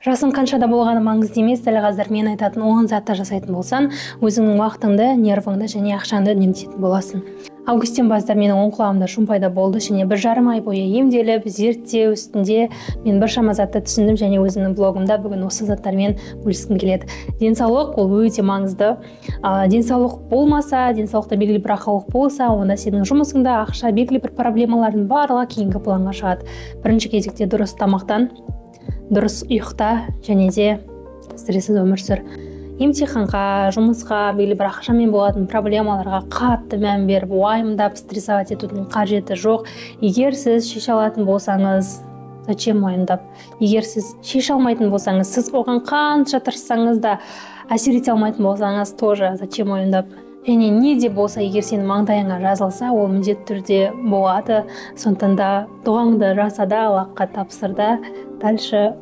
Жасың қаншада болғаны маңызды емес, дәл қазір мен айтатын 10 затты жасайтын болсаң, өзіңнің уақытыңды, нервыңды және ақшаңды үнемдейтін боласың. Августтен бастап менің оң құлағымда шум пайда болды және 1,5 ай бойы емделіп, зерттеу үстінде мен біршама затты түсіндім және өзімнің блогымда бүгін осы заттармен бөліскім келеді. Денсаулық ол өте маңызды. Денсаулық болмаса, денсаулықта белгілі бір ақаулық болса, онда сенің жұмысыңда ақша, белгілі бір проблемалардың барлығы кейінгі планға шығады. Бірінші кезекте дұрыс тамақтан, дұрыс ұйықта және де стрессіз өмір сүр. Емтиханға, жұмысқа, белгілі бір ақшамен болатын проблемаларға қатты мән беріп, уайымдап, стрессовать етудің қажеті жоқ. Егер сіз шеше алатын болсаңыз, зачем уайымдап? Егер сіз шеше алмайтын болсаңыз, сіз оған қанша тырыссаңыз да әсер ете алмайтын болсаңыз, тоже зачем уайымдап? Және не де болса, егер сенің маңдайыңа жазылса, ол міндетті түрде болады. Сондықтан да дұғаңды жаса да, Аллахқа тапсыр да, дальше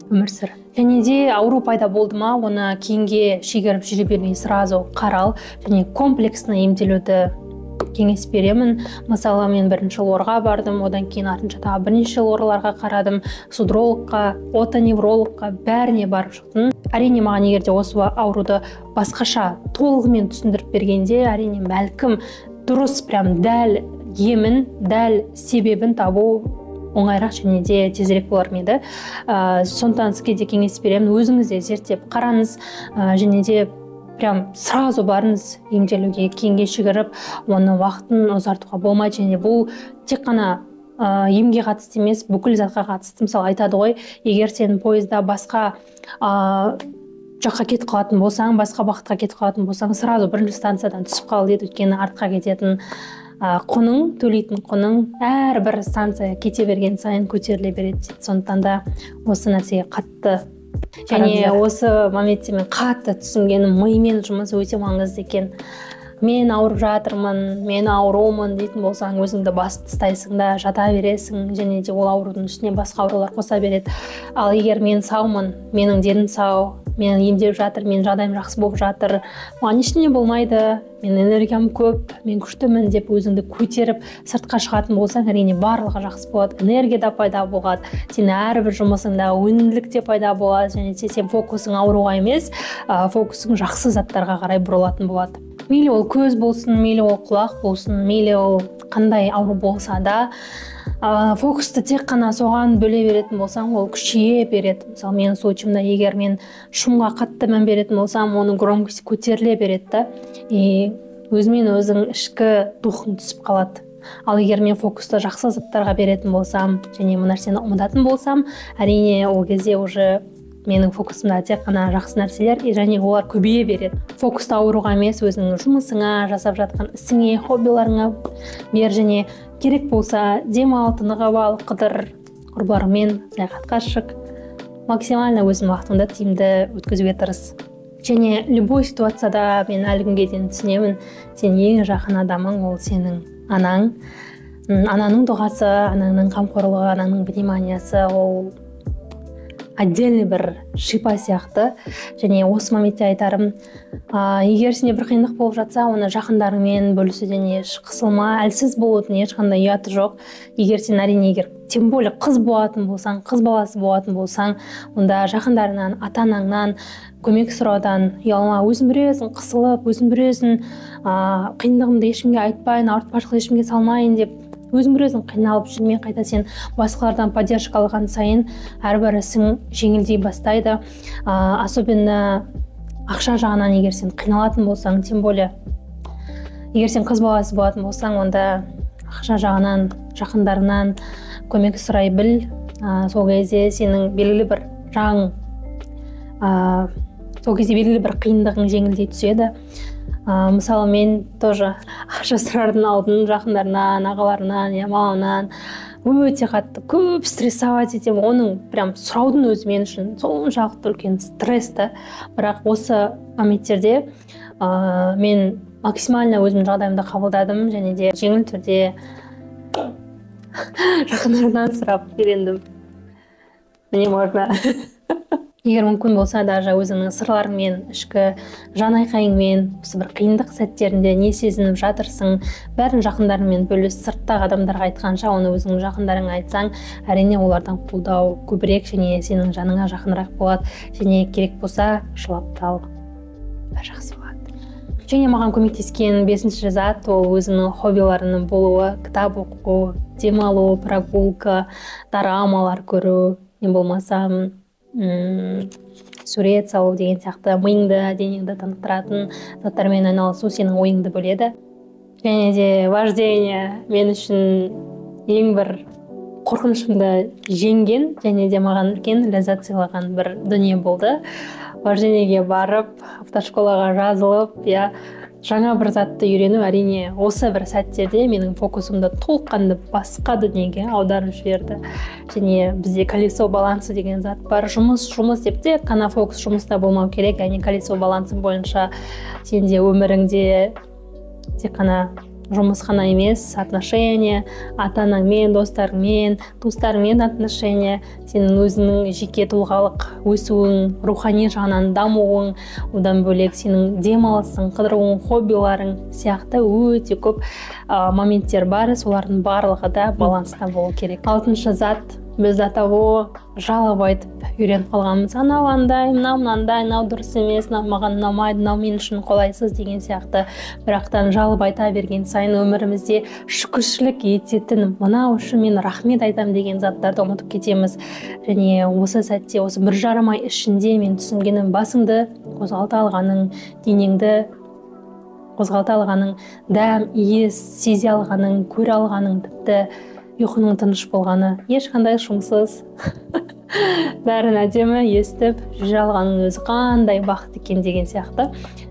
өмір сүр. Және де ауру пайда болды ма, оны кейінге шегеріп жүре бермей сразу қарал және комплексно емделуді кеңес беремін. Мысалы, мен бірінші лорға бардым, одан кейін артынша тағы бірнеше лорларға қарадым, судрологқа, отоневрологқа, бәріне барып шықтым. Әрине, маған егер де осы ауруды басқаша толығымен түсіндіріп бергенде, әрине, бәлкім дұрыс, прям дәл емін, дәл себебін табу оңайырақ және де тезірек болар ма еді. Сондықтан сізге де кеңес беремін, өзіңіз де зерттеп қараңыз, және де прям сразу барыңыз емделуге, кейінге шегеріп, оны уақытын ұзартуға болмайды. Және бұл тек қана емге қатысты емес, бүкіл затқа қатысты. Мысалы, айтады ғой, егер сен пойызда басқа жаққа кетіп қалатын болсаң, басқа бағытқа кетіп қалатын болсаң, сразу бірінші станциядан түсіп қал дейді, өйткені артқа кететін құның, төлейтін құның әрбір станция кете берген сайын көтеріле береді дейді. Сондықтан да осы нәрсеге қатты және осы моментте мен қатты түсінгенім, мимен жұмыс өте маңызды екен. Мен ауырып жатырмын, мен аурумын дейтін болсаң, өзіңді басып тастайсың да жата бересің, және де ол аурудың үстіне басқа аурулар қоса береді. Ал егер мен саумын, менің денім сау, мен емделіп жатыр, менің жағдайым жақсы болып жатыр, маған ештеңе болмайды, менің энергиям көп, мен күштімін деп өзіңді көтеріп сыртқа шығатын болсаң, әрине барлығы жақсы болады, энергия да пайда болады, сенің әрбір жұмысыңда өнімділік те пайда болады, және де сен фокусың ауруға емес, фокусың жақсы заттарға қарай бұрылатын болады. Мейлі ол көз болсын, мейлі ол құлақ болсын, мейлі ол қандай ауру болса да, фокусты тек қана соған бөле беретін болсаң, ол күшейе береді. Мысалы, менің случайымда егер мен шумға қатты мән беретін болсам, оның громкости көтеріле береді да, и өзімен өзің ішкі духың түсіп қалады. Ал егер мен фокусты жақсы заттарға беретін болсам және бұл нәрсені ұмытатын болсам, әрине ол кезде уже менің фокусымда тек қана жақсы нәрселер және олар көбейе береді. Фокусты ауруға емес, өзіңнің жұмысыңа, жасап жатқан ісіңе, хоббиларыңа бер және керек болса демал, тынығып ал, қыдыр, құрбыларыңмен саяхатқа шық. Максимально өзіңнің уақытыңды тиімді өткізуге тырыс. Және любой ситуацияда мен әлі күнге дейін түсінемін, сен ең жақын адамың ол сенің анаң. Ананың дұғасы, анаңның қамқорлығы, ананың вниманиясы ол отдельный бір шипа сияқты. Және осы моментте айтарым, егер сенде бір қиындық болып жатса, оны жақындарыңмен бөлісуден еш қысылма, әлсіз болудың ешқандай ұяты жоқ. Егер сен, әрине, егер тем более қыз болатын болсаң, қыз баласы болатын болсаң, онда жақындарыңнан, ата-анаңнан көмек сұраудан ұялма. Өзің бір өзің қысылып, өзің бір өзің, қиындығымды ешкімге айтпайын, ауыртпашылық ешкімге салмайын деп өзің бір өзің қиналып жүрме. Қайта сен басқалардан поддержка алған сайын әрбір ісің жеңілдей бастайды. Особенно ақша жағынан егер сен қиналатын болсаң, тем более егер сен қыз баласы болатын болсаң, онда ақша жағынан жақындарыңнан көмек сұрай біл. Сол кезде сенің белгілі бір жағың, сол кезде белгілі бір қиындығың жеңілдей түседі. Мысалы, мен тоже ақша сұрардың алдын жақындарынан, ағаларынан, я мамамнан өте қатты көп стрессовать етемін. Оның прям сұраудың өзі мен үшін соншалықты үлкен стресс та. Бірақ осы моменттерде мен максимально өзімнің жағдайымды қабылдадым және де жеңіл түрде жақындарымнан сұрап үйрендім. Мне можно. Егер мүмкін болса, даже өзіңнің сырларыңмен, ішкі жан айқайыңмен, осы бір қиындық сәттерінде не сезініп жатырсың, бәрін жақындарыңмен бөліс. Сырттағы адамдарға айтқанша, оны өзіңнің жақындарыңа айтсаң, әрине, олардан қолдау көбірек және сенің жаныңа жақынырақ болады. Және керек болса, жылап та ал, бәрі жақсы болады. Және маған көмектескен бесінші зат — ол өзіңнің хоббиларыңның болуы: кітап оқу, демалу, прогулка, дорамалар көру, не болмаса сурет салу деген сияқты. Миыңды, денеңді тынықтыратын заттармен айналысу сенің ойыңды бөледі. Және де вождение мен үшін ең бір қорқынышымды жеңген және де маған үлкен ләззат сыйлаған бір дүние болды. Вождениеге барып, автошколаға жазылып, иә, жаңа бір затты үйрену, әрине, осы бір сәттерде менің фокусымды толыққанды басқа дүниеге аударып жіберді. Және бізде колесо баланса деген зат бар. Жұмыс, жұмыс деп тек қана фокус жұмыста болмау керек. Яғни колесо балансы бойынша сенде өміріңде тек қана жұмыс қана емес, отношения, ата анаңмен, достарыңмен, туыстарыңмен отношения, сенің өзіңнің жеке тұлғалық өсуің, рухани жағынан дамуың, одан бөлек сенің демалысың, қыдыруың, хоббиларың сияқты өте көп моменттер бар. Солардың барлығы да баланста болу керек. Алтыншы зат: біз до того жалоба айтып үйреніп қалғанбыз: анау андай, мынау мынандай, мынау дұрыс емес, мынау маған ұнамайды, мынау мен үшін қолайсыз деген сияқты. Бірақтан жалоба айта берген сайын өмірімізде шүкіршілік ететін, мынау үшін мен рахмет айтамын деген заттарды ұмытып кетеміз. Және осы сәтте, осы 1,5 ай ішінде мен түсінгенім: басыңды қозғалта алғаның, денеңді қозғалта алғаның, дәм, иіс сезе алғаның, көре алғаның, тіпті ұйқының тыныш болғаны, ешқандай шумсыз, бәрін әдемі естіп жүре алғанның өзі қандай бақыт екен деген сияқты.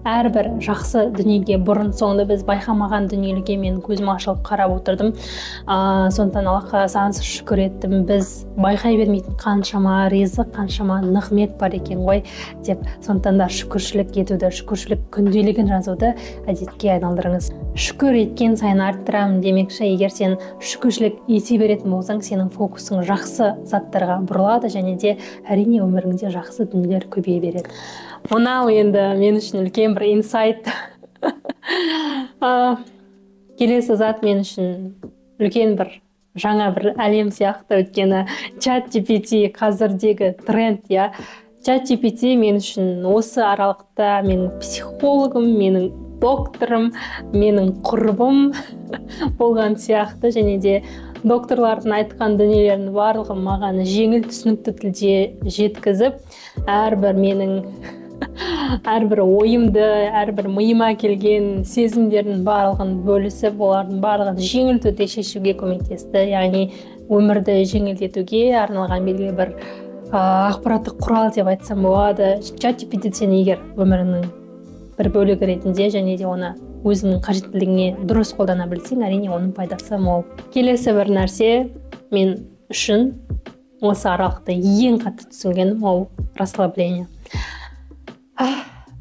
Әрбір жақсы дүниеге, бұрын соңды біз байқамаған дүниелерге мен көзім ашылып қарап отырдым. Сондықтан Аллахқа сансыз шүкір еттім, біз байқай бермейтін қаншама ризық, қаншама нығмет бар екен ғой деп. Сондықтан да шүкіршілік етуді, шүкіршілік күнделігін жазуды әдетке айналдырыңыз. Шүкір еткен сайын арттырамын демекші, егер сен шүкіршілік ете беретін болсаң, сенің фокусың жақсы заттарға бұрылады және де, әрине, өміріңде жақсы дүниелер көбейе береді. Мынау енді мен үшін үлкен бір инсайт. Келесі зат мен үшін үлкен бір жаңа бір әлем сияқты, өйткені Чат GPT қазірдегі тренд, иә. Чат GPT мен үшін осы аралықта менің психологым, менің докторым, менің құрбым болған сияқты. Және де докторлардың айтқан дүниелерінің барлығын маған жеңіл, түсінікті тілде жеткізіп, әрбір менің әрбір ойымды, әрбір миыма келген сезімдердің барлығын бөлісіп, олардың барлығын жеңіл түрде шешуге көмектесті. Яғни өмірді жеңілдетуге арналған белгілі бір ақпараттық құрал деп айтсам болады. Чат GPT сен егер өміріңнің бір бөлігі ретінде және де оны өзіңнің қажеттілігіңе дұрыс қолдана білсең, әрине, оның пайдасы мол. Келесі бір нәрсе, мен үшін осы аралықта ең қатты түсінгенім, ол расслабление.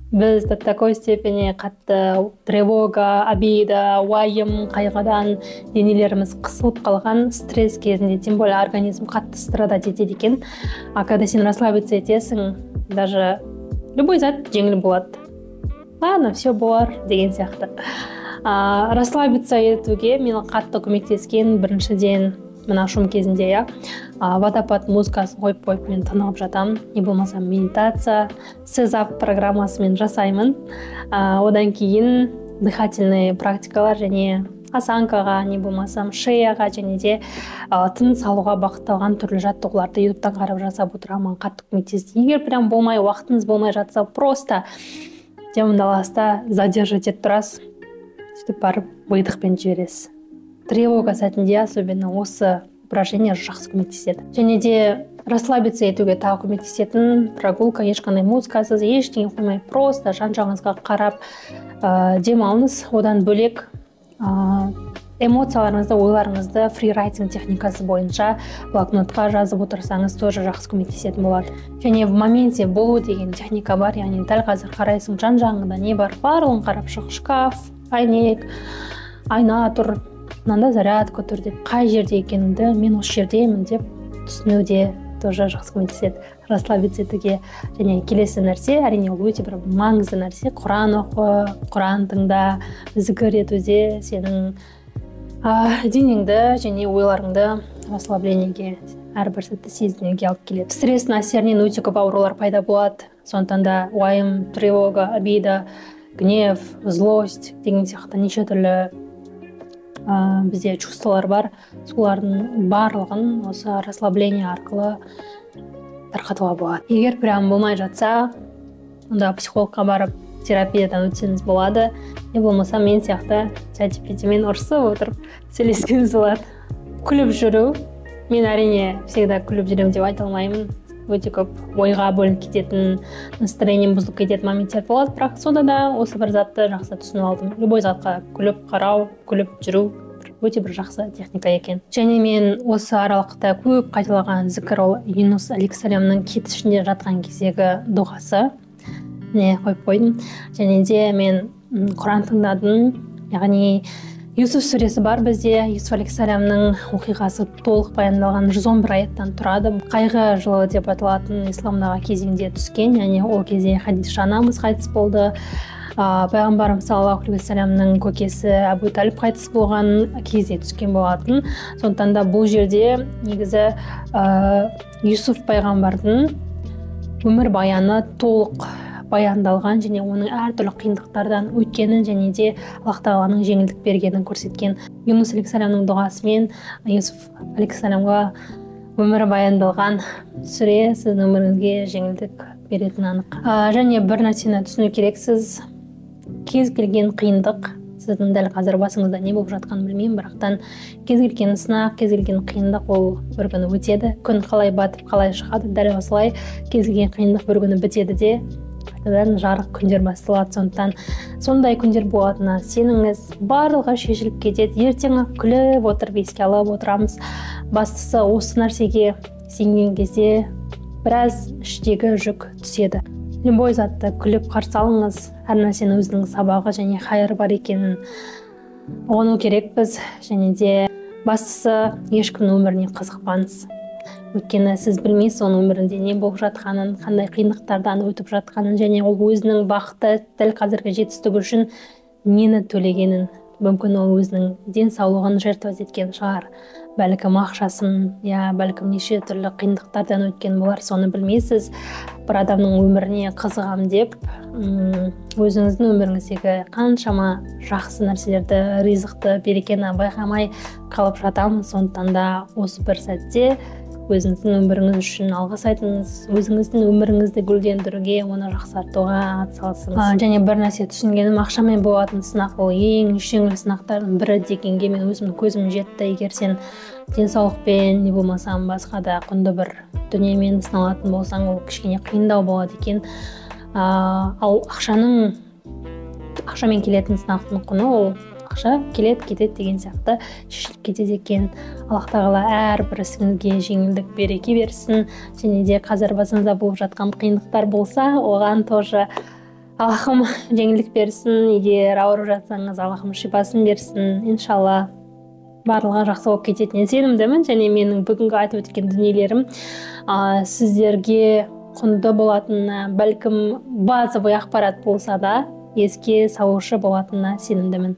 Біз до такой степени қатты тревога, обида, уайым, қайғыдан денелеріміз қысылып қалған. Стресс кезінде тем более организм қатты страдать етеді екен. А когда сен расслабиться етесің, даже любой зат жеңіл болады, ладно, все болар деген сияқты. Расслабиться етуге мен қатты көмектескен, біріншіден, мына шум кезінде, иә, водопад музыкасын қойып қойып мен тынығып жатамын, не болмаса медитация сезап программасымен жасаймын. Одан кейін дыхательный практикалар және осанкаға, не болмасам шеяға және де тыныс алуға бағытталған түрлі жаттығуларды Ютубтан қарап жасап отырамын. Қатты көмектесті. Егер прям болмай, уақытыңыз болмай жатса, просто деміңді аласыз да, задерживать етіп тұрасыз, сөйтіп барып выдохпен жібересіз. Тревога сәтінде особенно осы упражнение жақсы көмектеседі. Және де расслабиться етуге тағы көмектесетін прогулка. Ешқандай музыкасыз, ештеңе қоймай, просто жан жағыңызға қарап демалыңыз. Одан бөлек эмоцияларыңызды, ойларыңызды фрирайтинг техникасы бойынша блокнотқа жазып отырсаңыз, тоже жақсы көмектесетін болады. Және в моменте болу деген техника бар, яғни дәл қазір қарайсың, жан жағыңда не бар, барлығын қарап шық: шкаф, әйнек, айна тұр, мынанда зарядка тұр деп, қай жерде екеніңді, мен осы жердемін деп түсіну де тоже жақсы көмектеседі. Расслабиться етуге. Және келесі нәрсе, әрине, ол өте бір маңызды нәрсе: Құран оқы, Құран тыңда, зікір етуде сенің денеңді және ойларыңды расслаблениеге, әрбір сәтті сезінуге алып келеді. Стресстің әсерінен өте көп аурулар пайда болады. Сондықтан да уайым, тревога, обида, гнев, злость деген сияқты неше түрлі бізде чувстволар бар, солардың барлығын осы расслабление арқылы тарқатуға болады. Егер прям болмай жатса, онда психологқа барып, терапиядан өтсеңіз болады, не болмаса мен сияқты чат мен ұрысып отырып сөйлескеніңіз болады. Күліп жүру. Мен, әрине, всегда күліп жүремін деп айта алмаймын. Өте көп ойға бөлініп кететін, настроением бұзылып кететін моменттер болады. Бірақ сонда да осы бір затты жақсы түсініп алдым: любой затқа күліп қарау, күліп жүру өте бір жақсы техника екен. Және мен осы аралықта көп қайталаған зікір, ол Юнус алейхисаламның кит ішінде жатқан кездегі дұғасы, міне, қойып қойдым. Және де мен Құран тыңдадым, яғни Юсуф сүресі бар бізде. Юсуф алейхисаламның оқиғасы толық баяндалған, 111 аяттан тұрады. Қайғы жылы деп аталатын исламдағы кезеңде түскен, яғни ол кезде Хадиша анамыз қайтыс болды, пайғамбарымыз саллаллаху алейхи уассаламның көкесі Әбу Тәліп қайтыс болған кезде түскен болатын. Сондықтан да бұл жерде негізі Юсуф пайғамбардың өмірбаяны толық баяндалған және оның әртүрлі қиындықтардан өткенін және де Аллах тағаланың жеңілдік бергенін көрсеткен. Юнус алейхисаламның дұғасымен Юсуф алейхисаламға өмірі баяндалған сүре сіздің өміріңізге жеңілдік беретіні анық. Және бір нәрсені түсіну керексіз: кез келген қиындық, сіздің дәл қазір басыңызда не болып жатқанын білмеймін, бірақтан кез келген сынақ, кез келген қиындық ол бір күні өтеді. Күн қалай батып, қалай шығады, дәл осылай кез келген қиындық бір күні бітеді де, қайтадан жарық күндер басталады. Сондықтан сондай күндер болатынына сеніңіз, барлығы шешіліп кетеді, ертең күліп отырып еске алып отырамыз. Бастысы, осы нәрсеге сенген кезде біраз іштегі жүк түседі. Любой затты күліп қарсы алыңыз. Әр нәрсенің өзінің сабағы және хайыры бар екенін ұғыну керекпіз. Және де бастысы, ешкімнің өміріне қызықпаңыз, өйткені сіз білмейсіз оның өмірінде не болып жатқанын, қандай қиындықтардан өтіп жатқанын және ол өзінің бақыты, дәл қазіргі жетістігі үшін нені төлегенін. Мүмкін, ол өзінің денсаулығын жертвовать еткен шығар, бәлкім, ақшасын, иә, бәлкім, неше түрлі қиындықтардан өткен болар, соны білмейсіз. Бір адамның өміріне қызығам деп, өзіңіздің өміріңіздегі қаншама жақсы нәрселерді, ризықты, берекені байқамай қалып жатамыз. Сондықтан да осы бір сәтте өзіңіздің өміріңіз үшін алғыс айтыңыз, өзіңіздің өміріңізді гүлдендіруге, оны жақсартуға атсалысыңыз. Және бір нәрсе түсінгенім: ақшамен болатын сынақ ол ең жеңіл сынақтардың бірі дегенге мен өзімнің көзім жетті. Егер сен денсаулықпен, не болмаса басқа да құнды бір дүниемен сыналатын болсаң, ол кішкене қиындау болады екен. Ал ақшамен келетін сынақтың құны, ол ақша келеді, кетеді деген сияқты, шешіліп кетеді екен. Аллах тағала әрбір ісіңізге жеңілдік, береке берсін. Және де қазір басыңызда болып жатқан қиындықтар болса, оған тоже Аллахым жеңілдік берсін. Егер ауырып жатсаңыз, Аллахым шипасын берсін. Иншалла, барлығы жақсы болып кететініне сенімдімін. Және менің бүгінгі айтып өткен дүниелерім сіздерге құнды болатынына, бәлкім, базовый ақпарат болса да, еске салушы болатынына сенімдімін.